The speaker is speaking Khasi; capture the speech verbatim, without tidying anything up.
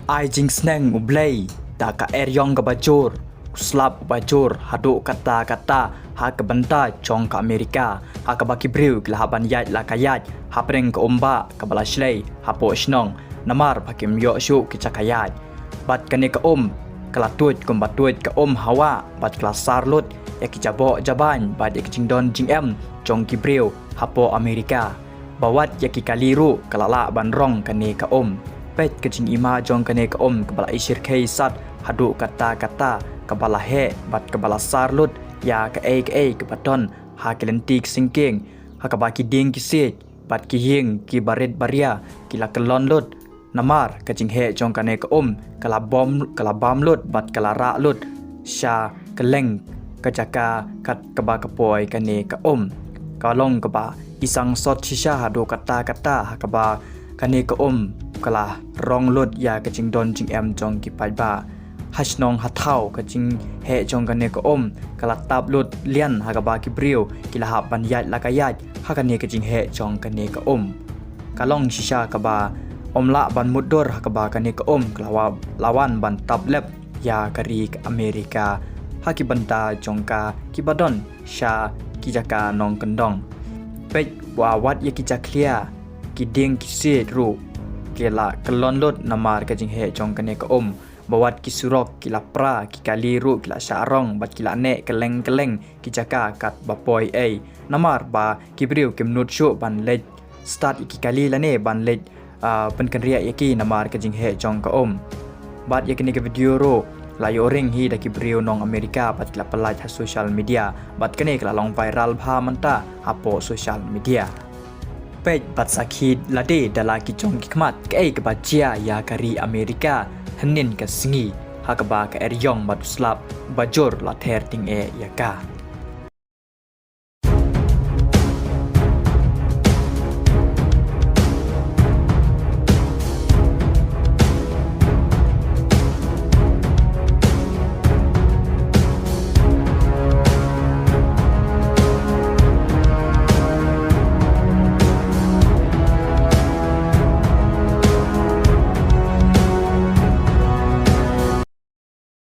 Ai jingsneng u Blei da ka eriong kaba jur, u slap uba jur haduh katta katta ha ka bynta jong ka Amerika, ha kaba ki briew ki la hap ban ïaid la ka ïaid hapdeng ka um ba kaba la shlei hapoh shnong, namar ba kim ïoh shuh ki jaka ïaid. Bad kane ka um ka la tuid kumba tuid ka um hawa, bad ka la sar lut ïa ki jaboh jabain bad ïa ki jingdon jingem jong ki briew hapoh Amerika. Ba wat ïa ki kali ruh ka la lah ban rong kane ka um. Peit ka jingima jong kane ka um kaba la ishyrkhei sat haduh katta katta, kaba la heh bad kaba la sar lut ïa kaei kaei kaba don ha ki lynti ki syngkien, ha kaba ki dieng ki siej bad ki ïing ki barit baria ki la kyllon lut. Namar ka jingheh jong kane ka um ka la bam, ka la bam lut bad ka la rah lut sha kylleng ka jaka kat kaba ka poi kane ka um. Ka long kaba isang sot shisha haduh katta katta, ha kaba kane ka um ka la rong lut ïa ka jingdon jingem jong ki paidbah. Ha shnong ha thaw ka jingheh jong kane ka um ka la tap lut lian, ha kaba ki briew ki la hap ban ïaid la ka ïaid ha kane ka jingheh jong kane ka um. Ka long shisha kaba ym lah ban mutdur, ha kaba kane ka um ka la wa-, la wan ban tap lep ïa ka ri ka Amerika ha ki bynta jong ka kiba don sha ki jaka nongkyndong. Peit, ba wat ïa ki jakhlia, ki dieng ki siej ruh ki la kyllon lut namar ka jingheh jong kane ka um. Ba wat ki surok ki la pra, ki kali ruh ki la shah rong bad ki la neh kylleng kylleng ki jaka kat ba poi ei, namar ba ki briew kim nud shuh ban leit stad ïa ki kali lane ban leit, ah, pynkynriah ïa ki namar ka jingheh jong ka um. Bad ïa kane ka video ruh la ïoh ring hi da ki briew nong Amerika bad ki la pyllait ha social media, bad kane ka la long viral bha mynta hapoh social media. Peit bad sakhi lade da la ki jong ki khmat kaei kaba jia ïa ka ri Amerika hynnin ka sngi, ha kaba ka eriong bad u slap uba jur la ther tyngeh ïa ka.